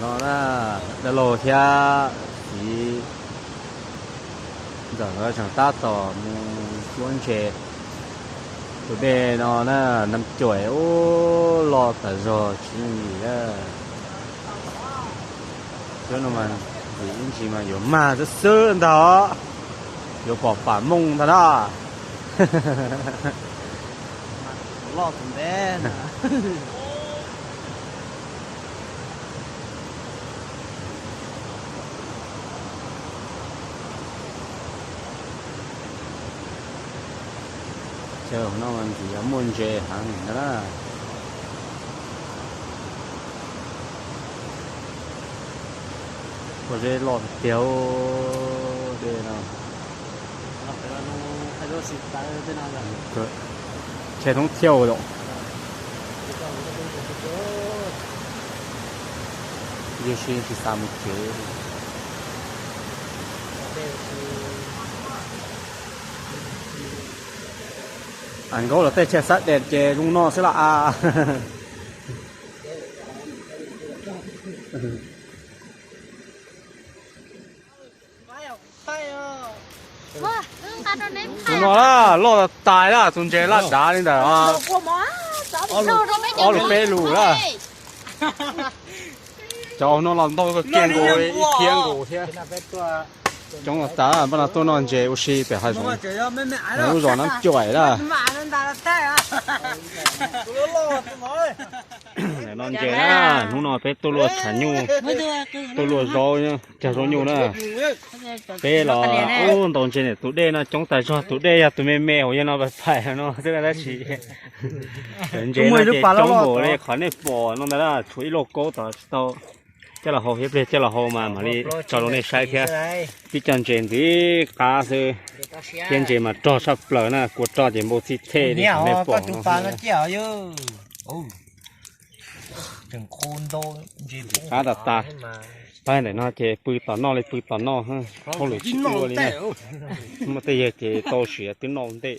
No na, dab laug thiab txiv ntxawm nkawd tseem tab tom mus cuab ntses. Tus dej no na, Nab Cuam ub, loj tas zog tsis yooj yim na. Cuab no mas ntxim ib ntsis mas yuav mag xwb xwb ntag, yuav pom pam mooj ntag na. Chaw no ntxim yuav muaj ntses heev ntag na. Pob zeb loj tiag tiag dej no. Tsheb thoob thiaj lawm. Yeej tsis xav mus tsev. As, Nkaub los tej chaw xab des ces zoo no xwb las as. Tus no loj tas tas lawm, tus ntses laj dav li ntawd. Ob lus peb lus lawm. Cov no los ntau kiag nkaus ib phiab nkaus thiab. Coob tas, npaj no tuaj noj ntses ua si pem hav zoov, lub zos Nab Cuam lawm. Noj ntses na, hnub no peb tuaj luaj tshav nyuj, tuaj luaj zaub, cog zaub nyuj na. Peb los ub, ntaus ntses ntawm tus dej no coob tas zog, tus dej yog tus me me hauv yog no pais pais no xwb tab sis ntses no ces coob npaum li qhov nej pom no ntag, tshuav ib lauj kaub tod tsis tau. Coj los hau thiab, pliag coj los hau mas mam li tso rau nej saib thiab. Tib co ntses ntxim qab xwb, thiab ntses mas rog tshaj plaws na, kua roj ces npau txij thej li qhov nej pom no. Qab tas tas. Pab ntawm no ces pw tom noj li pw tom noj, hauj lwm tsis ua li na. Muaj tej yawg ces tau siav twb noj ntej.